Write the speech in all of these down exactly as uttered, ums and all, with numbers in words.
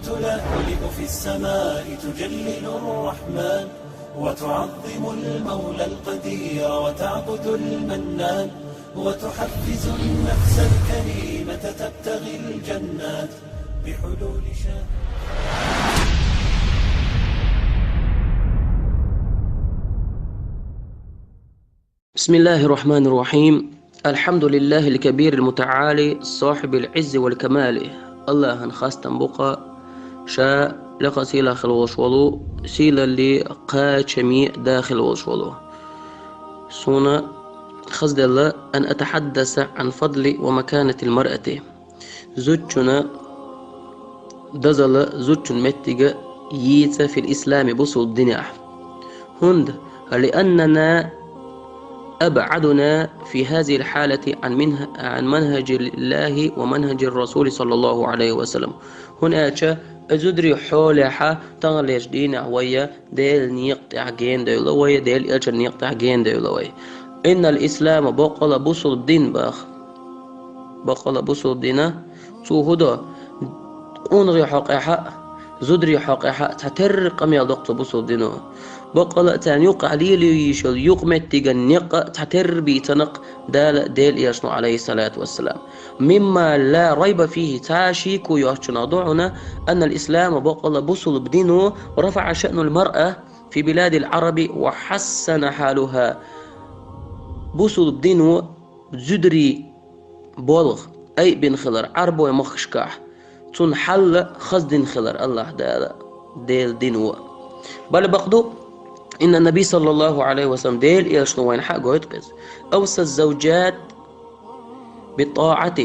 تلألأ في السماء تجلل الرحمن، وتعظم المولى القدير وتعبد المنان، وتحفز النفس الكريمة تبتغي الجنات بحلول شهر. بسم الله الرحمن الرحيم. الحمد لله الكبير المتعالي صاحب العز والكمال. Аллахӏан хастам бу кхы, ша лекха сийлахь хила волуш волу, сийлалли кхачаме да хила волуш волу. Суна хазделла أن أتحدث عن فضل ومكانة المرأة. Зудчун дозалла, зудчун меттиг йийца في الإسلام, бусулба динехь. ХӀунда, لأننا أبعدنا في هذه الحالة عن منه-، عن منهج الله ومنهج الرسول صلى الله عليه وسلم. ХӀунда аьлча, и зударий хьолехь таханлерчу дийнахь вай Делан некъа тӀехь гена девлла вай, Делан элчанан некъа тӀехь гена девлла вай. إن الإسلام, баккъала бусулба дин баха. Баккъала бусулба дин, цо хӀун до, къонахий хьокъехь а, зударий хьокъехь а цхьатерра къамел доккху цу бусулба дино. Баккъала а царна юккъехь лело йиш йолу юкъаметтиган некъ а цхьатерра бийцина-кх Дала Делан элчано, عليه الصلاة والسلام. مما لا ريب فيه, цхьа а шеко йоцучунах ду хьуна, أن الإسلام, баккъала бусулба дино, رفع شأن المرأة في بلاد العرب وحسن حالها. Бусулба дино зударий болх айбина хилар Ӏарбойн махкашкахь, цунна хьал хаза дина хилар Аллахь Дала, Делан дино. Бала бакъ ду, إن النبي صلى الله عليه وسلم, Делан элчано вайна хьа а гойту иза, أوصى الزوجات بالطاعة.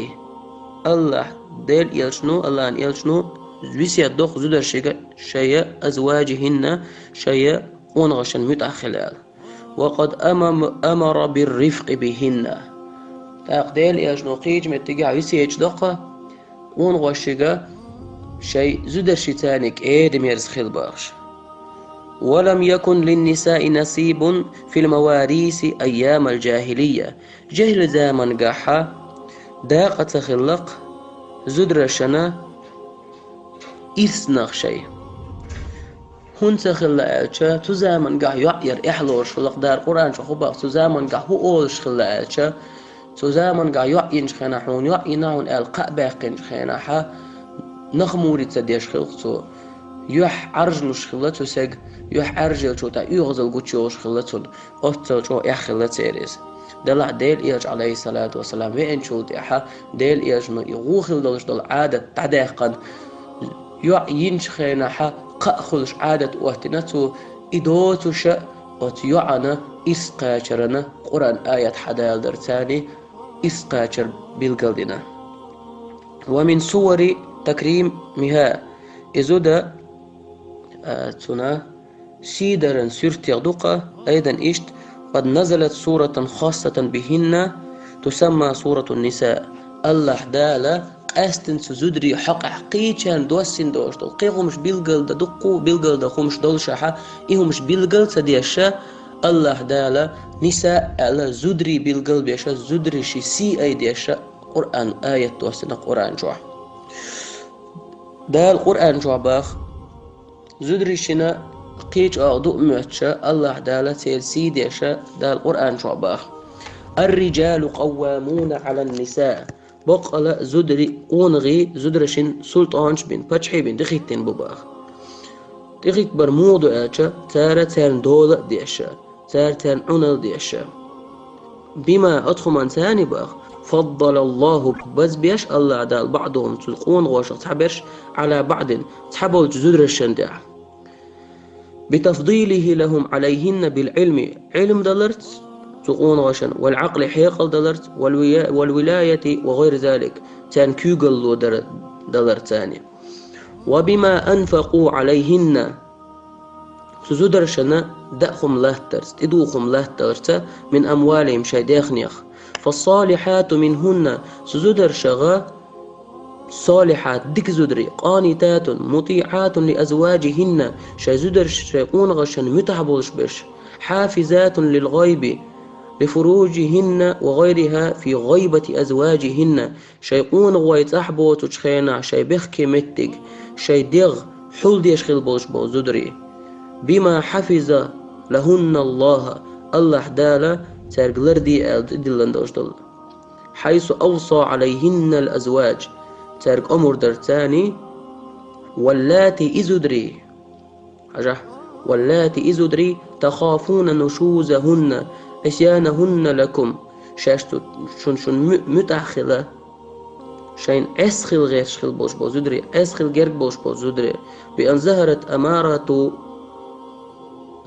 Аллахь, Делан элчано, Аллахьан элчано весет доккху зударшка шайн أزواجهن, шайн къонахашна муьтӀахь хила аьлла. وقد أمم-، أمر بالرفق بهن. ТӀаккха Делан элчано кхечу меттигехь весет доккху къонахошка шайн зударшца кӀеда-мерза хила бохуш. ولم يكن للنساء نصيب في المواريث أيام الجاهلية. Жехьил замангахь дакъа ца хилла-кх зударшна ирснах шайн. ХӀунда ца хилла аьлча, цу замангахь йоӀ яр эхь лоруш хилла-кх, Дала Къуръан чохь хӀун боху, цу замангахь хӀун олуш хилла аьлча, цу замангахь йоӀ йинчу хенахь, хьуна йоӀ йина хьуна аьлла, кхаъ баьккхинчу хенахь, нах мурица деш хилла-кх цо. Юьхь Ӏаьржалуш хилла цу стеган, юьхь Ӏаьржинчул тӀаьхьа оьгӀазалла гучуйогӀуш хилла цунна. Оццул чӀогӀа эхь хилла церан иза. Делахь Делан элча, Ӏалайхиссалату вассалам, веанчул тӀаьхьа Делан элчано и гӀо хила долуш долу Ӏадат дӀадаьккхина, йоӀ йинчу хенахь кхаъ хуьлуш Ӏадат оттина цо, и доцуш а оцу йоӀана ирс кхачарна Къуръан аят хьадалар царна, ирс кхачар билгалдина. ومن صور تكريمها, и зуда, а, цуьнан сий даран суьртех ду-кх, айдан иштта, قد نزلت سورة خاصة بهن تسمى سورة النساء. Аллахь Дала къаьсттина цу зударийн хьокъехь кхечарна доссийна долуш долу кхин хӀумаш билгал дан, дуккха а билгал дан хӀумаш долушехь, и хӀумаш билгал ца деш, Аллахь Дала Ниса аьлла зударий билгал беш, зударийн сий айдеш, Къуръан аят доссийна Къуръан чохь. Дала Къуръан чохь боху, зударшна кхин чӀогӀа ду а моьттуш, Аллахь Дала церан сий деш, Дала Къуръан чохь боху: الرجال قوامون على النساء. Баккъала зударий, къонахий зударшна султӀанаш бина, паччахьий бина, тӀехӀиттина бу боху. ТӀехӀиттабар муха ду аьлча, цара царна дола а деш, цара царна Ӏуналла деш. بما, оцу хӀуманца боху, فضل الله, базбеш Аллахь Дала, بعضهم, цу къонахошах цхьаберш, على بعض, цхьаболчу зударшна тӀехь. بتفضيله لهم عليهن بالعلم, Ӏилма даларца цу къонахошна, والعقل, хьекъал даларца, والويا-، والولاية وغير ذلك, царна куьйгалло дар-, даларца царна. وبما أنفقوا عليهن, цу зударшна даа хӀума латтарца, тӀедуха хӀума латтарца, من أموالهم, шайн дехнех. فالصالحات منهن, цу зударшах солихьат, дика зударий, قانتات مطيعات لأزواجهن, шайн зударшна, шайн къонахашна муьтӀахь болуш берш, حافظات للغيب, لفروجهن وغيرها في غيبة أزواجهن. Шайн къонахой цӀахь боцучу хенахь шайн бехке меттиг, шайн дегӀ хьулдеш хила болуш болу зударий. بما حفظ لهن الله. Аллахь Дала цаьрга ларде аьлла тӀедиллина долуш долу. حيث أوصى عليهن الأزواج. Цаьрга омра дара царний. واللاتي, и зударий. Хьажахь. واللاتي, и зударий, تخافون نشوزهن عصيانهن لكم. Шаьш цу шун, шун муь-, муьтӀахь хила. Шайна Ӏеса хила гӀерташ хила болуш болу зударий, Ӏеса хила герга болуш болу зударий. بأن ظهرت أمارة،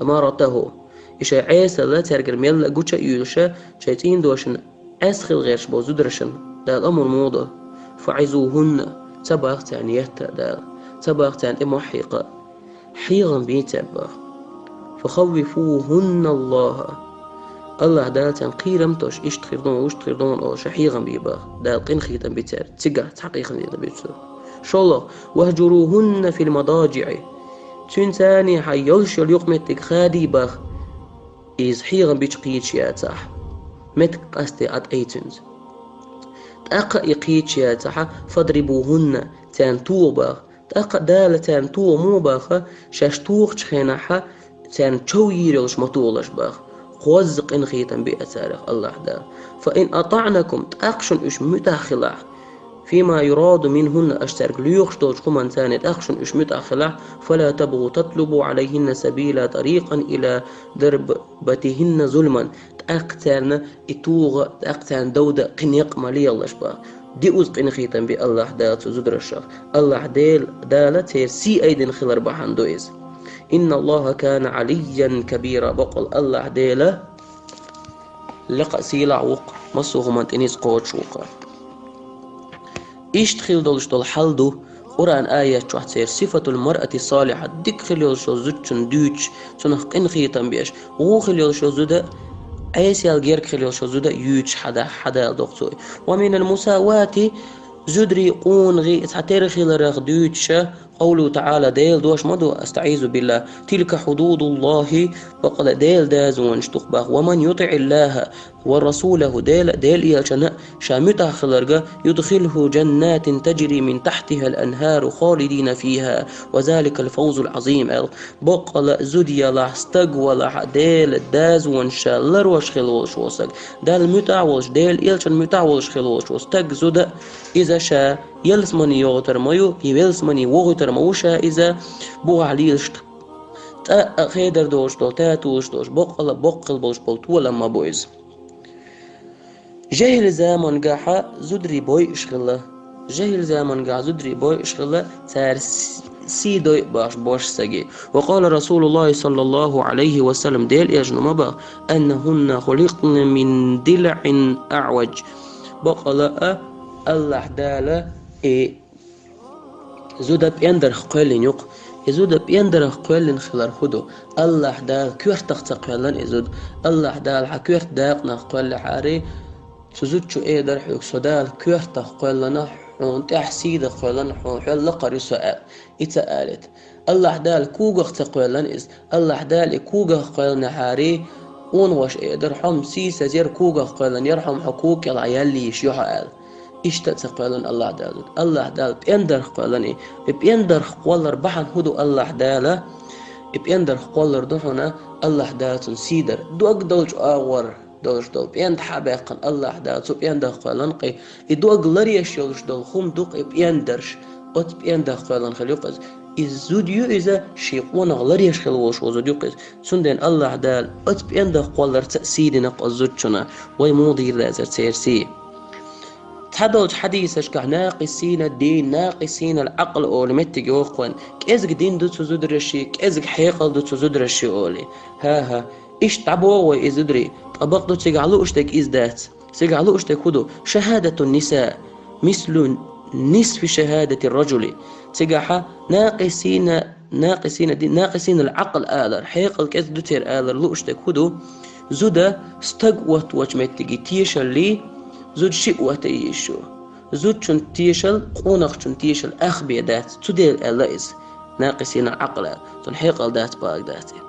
أمارته. И шайн Ӏесалла цаьргара мелла а гуча а юьйлуша, шайн цӀийндошна Ӏеса хила гӀерташ болу зударшна Дала омра муха до: فعظوهن, ца боху царна етта а Дала, ца боху царна тӀе мохь хьекха а. Хьехам бе цаьрга боху. فخوفوهن الله. Аллахь Дала царна кхерам тосуш, иштта хир ду, вуьшта хир ду олуш хьехам бе боху. Дала къинхетам бе цаьрга. Цигахь цхьа къинхетам бе цо. ШолгӀа: واهجروهن في المضاجع. Цуьнца цхьана йолуш йолу юкъаметтиг хадий боху. Иза хьехам бича кхеташ яцахь, меттиг къасте Ӏа тӀе цуьнца. ТӀаккха и кхеташ яцахь, فاضربوهن, царна тоха боху. ТӀаккха Дала царна тоха муха боху, шаьш тохучу хенахь царна чов йийр йолуш ма тохалаш боху. Кхозза къинхетам бе царах Аллахь Дала. فإن أطعنكم, тӀаккха шуна уьш муьтӀахь хилахь, فيما يراد منهن, аша цаьрга лоьхуш долчу хӀуманца тӀаккха шуна уьш муьтӀахь хилахь, فلا تبغوا تطلبوا عليهن سبيلا طريقا إلى ضربتهن ظلما. ТӀаккха царна и тоха, тӀаккха царна довда кхин некъ ма лелалаш боху. Диъазза къинхетам бе Аллахь Дала цу зударшах. Аллахь Дела, Дала церан сий айдина хилар бахьана ду иза. إن الله كان عليا كبيرا. Бакъ волу Аллахь Дела лекха а сийлахь ву-кх, массо а хӀуманна тӀе ницкъ кхочуш ву-кх. Иштта хила долуш долу хьал ду Къуръан аят чохь церан: صفة المرأة الصالحة, дика хила йолуш йолу зудчун дуьйцуш, цунах къинхетам беш, вон хила йолуш йолу зуда, Ӏесал герга хила йолуш йолу зуда юьйцуш хьада-, хьадала доккху цо. ومن المساواة, зударий къонахий цхьа тера хиларах дуьйцуша, قوله تعالى, Делан дош ма ду, أستعيذ بالله: تلك حدود الله, бакъала Делан дазонаш ду-кх боху. ومن يطع الله ورسوله, Дела, Делан элчанна ша муьтӀахь хиларга, يدخله جنات تجري من تحتها الأنهار خالدين فيها وذلك الفوز العظيم, аьлла. Бакъала зуда ялахь, стаг валахь, Делан дазонаш ша ларош хила волуш волу стаг, Далла муьтӀахь волуш, Делан элчанна муьтӀахь волуш хила волуш волу стаг, зуда, иза ша ялсамане йогӀуьйтур ма ю, и велсамане вохуьйтур ма ву ша иза, бухахь лелаш, тӀаккха хедар долуш долу, татолуш долуш, бакъала боккха хила болуш болу толам ма бу иза. ЖехӀил замангахьа зударий бойуш хилла. ЖехӀил замангахьа зударий бойуш хилла, цара с-, сий дойъу бохуш бош саги. وقال رسول الله صلى الله عليه وسلم, Делан элчано ма боху: أنهن خلقن من ضلع أعوج. Бакъала а, Аллахь Дала и зуда пӀендарх кхоьллина ю-кх. И зуда пӀендарх кхоьллина хилар хӀун ду? Аллахь Дала коьртах ца кхоьллина и зуда. Аллахь Дала хьан коьрта дакъанах кхоьллинехьарий, цу зудчо эр дара хьоьга: со Дала коьртах кхоьллина, хьуна тӀехь сий дан кхоьллина, хьуна хьол лакхара ю со аьлла. И ца алийта. Аллахь Дала когах ца кхоьллина иза. Аллахь Дала и когах кхоьллинехьарий, къонахоша эр дара: хьо-м сийсаза яра, когах кхоьллина яра, хьо-м хьо кога кӀелахь яьлла йиш ю хьо аьлла. Иштта а ца кхоьллина Аллахь Дала зуда. Аллахь Дала пӀендарх кхоьллина и. И пӀендарх кхоллар бахьана хӀун ду Аллахь Дала? И пӀендарх кхоллар ду хьуна Аллахь Дала цунна сий дар. Дог долчу агӀор долуш долу пӀенда хьа а баьккхина, Аллахь Дала цу пӀендах кхоьллина кхин. И дог ларъеш йолуш долу хӀума ду-кх и пӀендарш. Оцу пӀендах кхоьллина хила ю-кх иза. Иза зуда ю иза, шен къонах ларъеш хила волуш волу зуда ю-кх иза. Цундела Аллахь Дала оцу пӀендах кхолларца а сий дина-кх оцу зудчунна. Вай муха дийр дацара церан сий? Цхьадолчу хьадисашкахь: ناقصين الدين، ناقصين العقل олу меттиг йоху вайн. КӀезиг дин ду цу зударший, кӀезиг хьекъал ду цу зударший олий. ХӀа-хӀа. Иштта дӀабоху вай и зударий, ткъа бакъду цигахь лууш дерг иза дац. Цигахь лууш дерг хӀун ду? شهادة النساء مثل نصف شهادة الرجل. Цигахьа ناقصين، ناقصين الدين، ناقصين العقل алар, хьекъал кӀезиг ду церан алар лууш дерг хӀун ду? Зуда стаг оттавочу меттиге тешаллий, зуда шиъ отта йиш ю. Зудчун тешал, къонахчун тешал ах бен дац, цудела аьлла иза. ناقصين العقل аьлла, цунна хьекъал дац, бага дац и.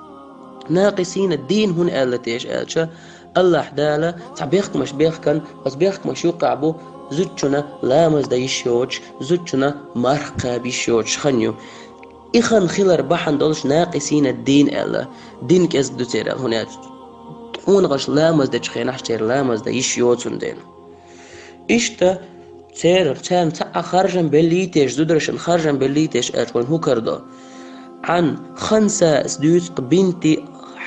ناقصين الدين хӀунда аьлла теша аьлча, Аллахь Дала цхьа бехкамаш бехкан, оцу бехкамаш юккъехь бу зудчунна ламаз дан йиш йоцуш, зудчунна марха кхаба йиш йоцуш хан ю. И хан хилар бахьана долуш накъисина дин аьлла, дин кӀезиг ду церан, хӀунда аьлча къонахаша ламаз дечу хенахь церан ламаз дан йиш йоцун дела. Иштта церан, царна цхьа а харжам беллийтеш, зударшна харжам беллийтеш аьлча вайн хӀун карадо? Ӏан Хансас дуьйцу бинти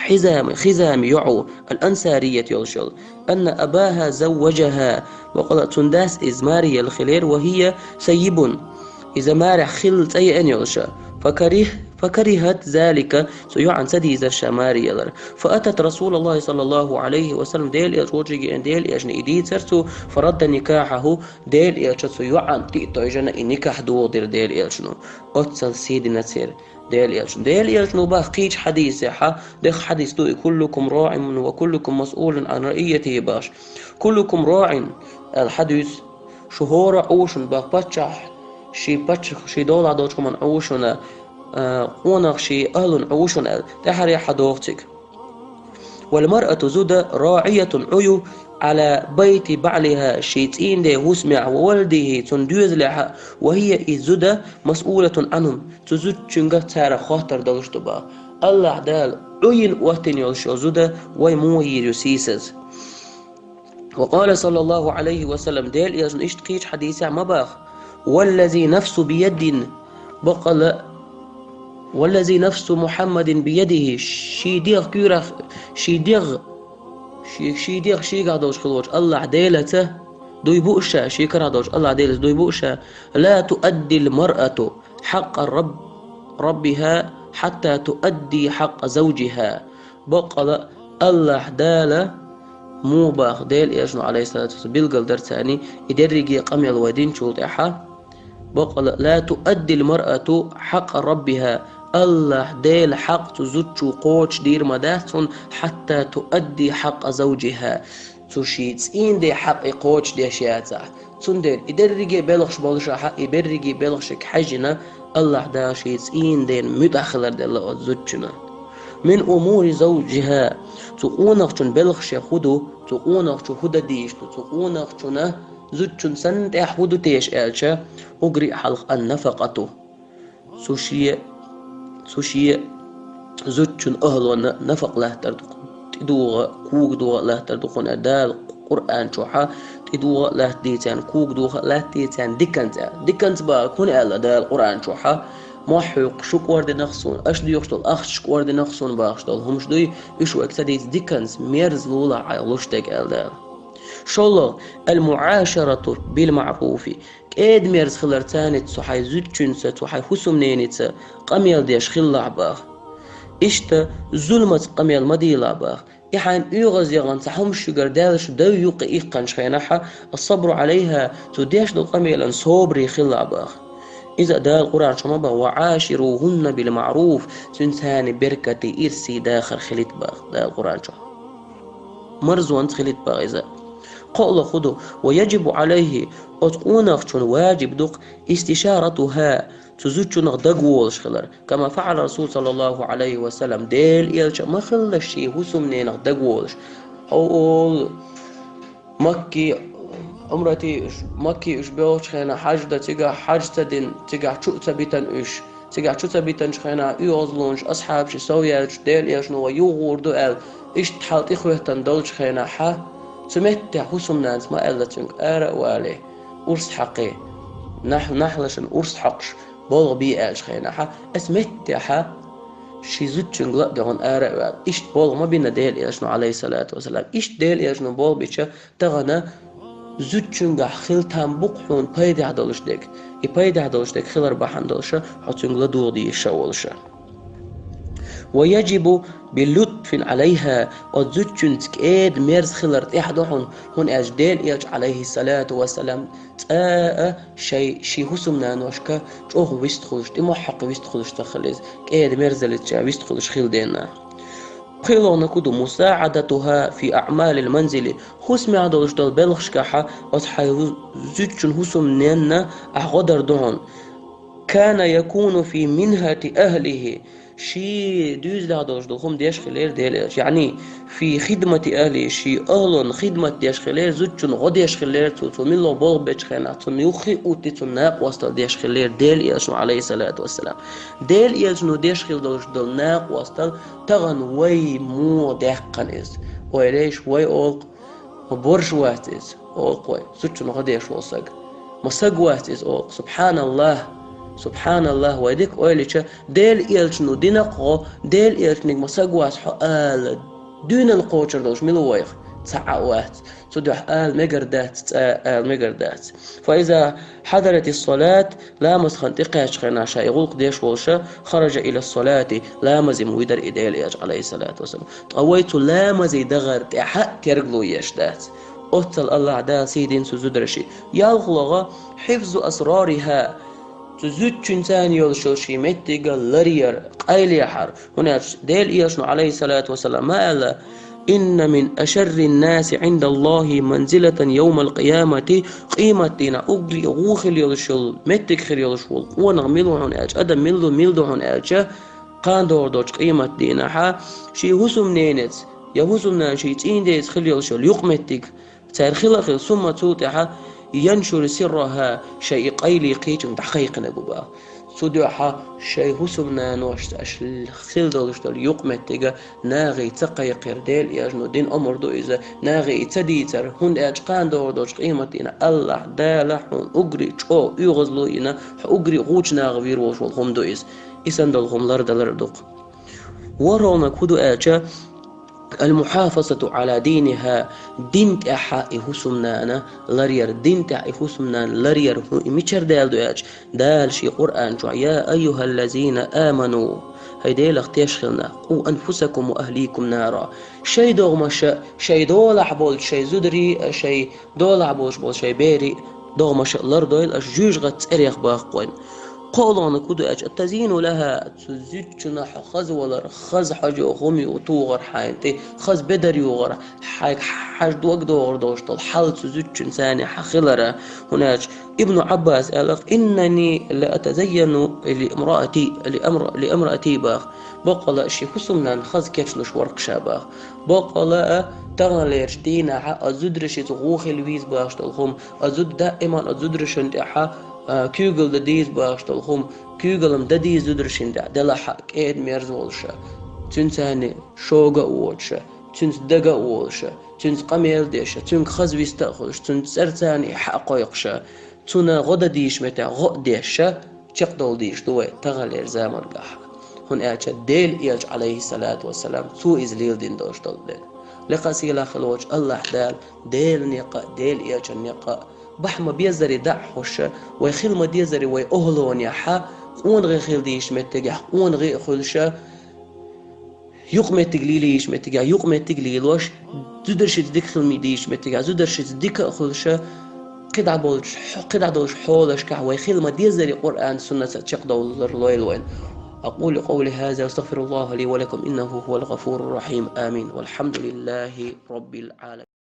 Хизами, Хизами йоӀу, ал-Ансарият йолуш йолу. Анна абаха завважаха, бакъала цун дас иза маре елла хилера, ва хия саййибун, иза марехь хилла цӀа еана йолуша. Факарих-, факарихат залика, цу йоӀана ца дийзара ша маре ялар. Фаатат Расулаллахи саллаллаху алейхи ва саллам, Дела Элча волчу геана Дела Элчана и дийцара цо, фарадда никахаху, Дела Элча цу йоӀана тӀе а тойжина и никахь дохадира Дела Элчано. Оццал сий дина церан Дела Элчано. Дела Элчано баха кхечу хьадисехьа, дехха хьадис ду и: «Куллукум раӀин ва куллукум масъулун ан раиятихи», бахаш. «Куллукум раӀин», аьлла хьадис, шу хӀора Ӏу шуна баха, паччахь ши паччахь ши долахь долчу хӀуманна Ӏу шуна, а, къонах ши ахлун Ӏу шуна аьлла, тӀаьхьарехьа доху цига. «Вал маръату», зуда, «раӀиятун», Ӏу ю, «Ӏала байти баӀлиха», ши цӀийнде хӀусамехь, «ва валадихи», цунна доьзалехьа, «ва хия», и зуда, «масъулатун Ӏанхум», цу зудчуьнга цара хоттар долуш ду баха. Аллахь Дала Ӏу йина оттина йолуш йолу зуда вай муха йийр ю сийсаза? Ва къала саллаллаху алейхи ва саллам, Дела Элчано иштта кхечу хьадисехь ма баха: «Валлази нафсу биядин», бакъала, «Валлази нафсу Мухаммадин биядихи», ши дегӀ куьйрах, ши дегӀ, ши, ши дегӀ шийгахь долуш хилла волчу Аллахь Делаца дуй бу ша, ши карахь долчу Аллахь Делаца дуй бу ша: «Ла туаддил маръату хьакъа раб-, раббиха хьатта туадди хьакъа завжиха». Бакъала Аллахь Дала муха баха, Дела Элчано, алейхиссалату вассалам, билгал дара царний, и дерриге къамел вай динчул тӀаьхьа. Бакъала: «Ла туаддил маръату хьакъа раббиха». Аллахь Дела хьакъ цу зудчо кхочушдийр ма дац хьуна, «хьатта туадди хьакъа завжиха». Цу ши цӀийнде хьакъ и кхочушдеш яцахь. Цундела и дерриге белхаш болуш ахьа, и берриге белхашка хьаьжжина, Аллахь Дала ши цӀийнде муьтӀахь хилар делла оцу зудчунна. «Мин умури завжиха», цу къонахчун белхаш хӀун ду, цу къонахчо хӀун дан дийш ду, цу къонахчунна зудчун санна тӀехь хӀун ду теша аьлча, угри хьалха ан-нафакъату. Цу шен, цу шен зудчун ахлонна нафакъ латтар ду, тӀедугӀа, кога дугӀа латтар ду, хӀунда Дала Къуръан чохьа тӀедугӀа латтадийцарна, кога дугӀа латтадийцарна диканца аьлла. Диканца баха хӀунда аьлла Дала Къуръан чохьа? Мохь хьуькху шу кӀординах суна, аша доьхуш долу ахчаш кӀординах суна бахаш долу хӀумаш дуй, уьш вайга ца дийца диканца, мерза лулахь Ӏа луш дерг аьлла Дала. ШолгӀа, ал-муӀашарату бил-маъруфи. КӀеда-мерза хилар царница, цу хьайн зудчуьнца, цу хьайн хӀусамненица къамел деш хилалахь баха. Иштта зуламаца къамел ма дийлахь баха. И хьайна оьгӀаз яхана цхьа хӀума шуьгара даьлла шу дов юккъе иккханчу хенахьа, ас-сабру Ӏалайха, цу деш долу къамелан собаре хилалахь баха. Иза а Дала Къуръан чу ма баха: «Ва Ӏаширухунна бил-маъруф», цуьнца царна беркате, ирсе дахар хилийта баха Дала Къуръан чу. Марзонца хилийта баха иза. КхоалгӀа хӀун ду? «Ва яжибу Ӏалайхи», оцу къонахчун ваджиб ду-кх, «истишаратуха», цу зудчунах дагаволуш хилар. «Кама фаӀала Расул саллаллаху Ӏалайхи ва саллам», Дела Элча а ма хилла шен хӀусамненах дагаволуш. Хьо олу, Макки, Ӏумрати уьш, Макки уьш боьлхучу хенахь хьаж дан, цигахь хьаж ца дина, цигахь чу а ца битина уьш. Цигахь чу ца битинчу хенахь оьгӀазлонаш, асхьабаш сов яьлча, Дела Элчано вай юхагӀур ду аьлла, иштта хьал тӀехӀоьттина долчу хенахьа, цу меттехь хӀусамнанас ма аьлла цуьнга: «Ара а вале, урс хьакхе, нах-, нахьлашна урс хьокхуш, болх бе», аьллачу хенахьа, аса меттехьа ши зудчуьнга ла а дуьхьал ара а ваьлла. Иштта болх ма бина Дела Элчано, Ӏалайхиссалату вассалам. Иштта Дела Элчано болх бича, тахана зудчуьнгахь хила там бу-кх хьуна пайдехь долуш дерг. И пайдехь долуш дерг хилар бахьана долуша, хьо цуьнга ладугӀа дезаш а волуша. «Ва яжибу би лутфин Ӏалайха», оцу зудчуьнца кӀеда-мерза хилар тӀехь ду хьуна, хӀунда аьлча Дела Элча, Ӏалайхиссалату вассалам, цкъа а шайн ши хӀусамнаношка чӀогӀа вистхуьлуш, тӀе мохь хьокху вистхуьлуш ца хилла иза, кӀеда-мерзаллица вистхуьлуш хилла денна. ПхоьалгӀаниг хӀун ду? «МусаӀадатуха фи аӀмалил манзили». ХӀусамехь долуш долу белхашкахьа оцу хьайн хӀу-, зудчун хӀусамненна ахь гӀо дар ду хьуна. «Кана якуну фи минхати ахлихи». Ший дуьйцуш долуш долу хӀума деш хилира Делан элча. Яъни, фи хидмати ахьли, ший ахьлун хидмат деш хилира, зудчун гӀо деш хилира цо, цо милла болх бечу хенахь, цунна юххе а хӀуттий, цунна накъосталла деш хилира Делан элчано, алейхиссалату вассалам. Делан элчано деш хилла долуш долу накъосталла тахана вай муха даьккхина иза? Ойла еш, вай олу, ма борш вац иза, олу вай, зудчун гӀо деш волу саг. Ма саг вац иза, олу. Субханаллах! Субханаллах! Вай дика ойла йича, Делан элчано дина-кх гӀо, Делан элчаниг ма саг вац хьо ала дуьйна кхочур долуш мила ву вайх? Цхьа а вац. Цу дуьхьа ала мегар дац, цкъа а ала мегар дац. Фа иза хьадаратис-салат, ламаз хан тӀекхаьччу хенахь ша и гӀуллакх деш волуша, хараджа илас-салати, ламазе ма вуьйдара и Делан элча, алейхиссалату вассалам. Ткъа вай цу ламазе дахар тӀехь а тергалуш еш дац. Оццул Аллах Дала сий дина цу зударшна. ЯлхлагӀа, хьифзу асрариха, цу зудчуьнца йолуш йолу шен меттиг ларъяр, къайлаяхьар. ХӀунда аьлча Делан элчано, алейхиссалату вассалам, ма аьлла: «Инна мин ашаррин-наси Ӏиндаллахи манзилатан йовмал-къиямати», къематдийнахь уггаре а вон хила йолуш йолу, меттиг хир йолуш волу къонах мила ву хьуна аьлча, адам мила ду, мила ду хьуна аьлча, кхана догӀур долчу къематдийнахьа шен хӀусамненеца я хӀусамнана шен цӀийндеца хила йолуш йолу юкъаметтиг цара хила а хилла, сумма, цул тӀаьхьа, яншуру сирраха, шайн и къайле кхечунна дӀакхайкхинарг ву боху. Цу дуьхьа шайн хӀусамнаношца аша хила долуш долу юкъаметтиг нахе ца кхайкхар Делан элчано дина омра ду иза, нахе и ца дийцар, хӀунда аьлча кхана догӀур долчу къематдийнахь Аллах Дала хьуна уггаре а чӀогӀа оьгӀазло а йина, хьо уггаре а гӀучу нахах вийр волуш волу хӀума ду иза. И санна долу хӀума лардалар а ду-кх. ВорхӀалгӀаниг хӀун ду аьлча, ал-мухьафазату Ӏала диниха, дин тӀехь и хӀусамнана ларъяр, дин тӀехь и хӀусамнана ларъяр, хӀун и мичара даьлла ду аьлча, Дала шен Къуръан чохь: «Я айюхаллазина аману», хӀай Делах тешна хилла нах, «къу анфусакум ва ахликум нара». Шайн догӀмаш а, шайн долахь болчу шайн зударий а, шайн долахь болуш болу шайн берий а, догӀмаш а лардойла аша жуьжгӀат цӀерех баккхойн. КхоалгӀаниг хӀун ду аьлча, ат-тазйину лаха, цу зудчунна хьо хаза валар, хаза хьожа хӀума ю тухар хьайна тӀе, хаза бедар юхар, хьайга хьажа дог догӀур долуш долу хьал цу зудчуьнца хьан хилара, хӀунда аьлча Ибну Ӏаббас аьлла-кх: «Иннани ла атазайяну ли имраати, ли амра-, ли имраати», боху. Баккъала а шен хӀусамнанна хаза кечлуш вара-кх ша боху. Баккъала а таханлерчу дийнахьа а зударшца вон хила веза бохуш долу хӀума, а зуда даиман а зударшна тӀехьа, а, куьйгалла дан деза бохуш долу хӀума, куьйгалла дан деза зударшна тӀехь делахь а кӀеда-мерза волуша, цуьнца шога а воцуша, цуьнца дага а волуша, цуьнца къамел а деша, цуьнга хаза вист а хуьлуш, цуьнан цӀарца и хьа а кхойкхуша, цунна гӀо дан дийша меттехь гӀо а деша, чекхдовла дийша ду вай таханлерчу заманахь. ХӀунда аьлча Делан элча, алейхиссалату вассалам, цо иза леладина долуш долу дела. Лекха а сийлахь хила волчу Аллах Дала Делан некъа а, Делан элчан некъа а бахьа ма-беззара дӀа а хьоша, вай хила ма-деззара вай охӀлонехьа, къонахий хила дийша меттигехь къонахий а хуьлуша, юкъаметтиг лелийша меттигехь юкъаметтиг лелош, зударшца дика хила ма-дийша меттигехь зударшца дика а хуьлуша, кхидӀа болчу, кхидӀа долчу хьолашкахь вай хила ма-деззара Къуръан, суннатца чекхдовлар лойла вайна. أقول قولي هذا وأستغفر الله لي ولكم إنه هو الغفور الرحيم. آمين. والحمد لله رب العالمين.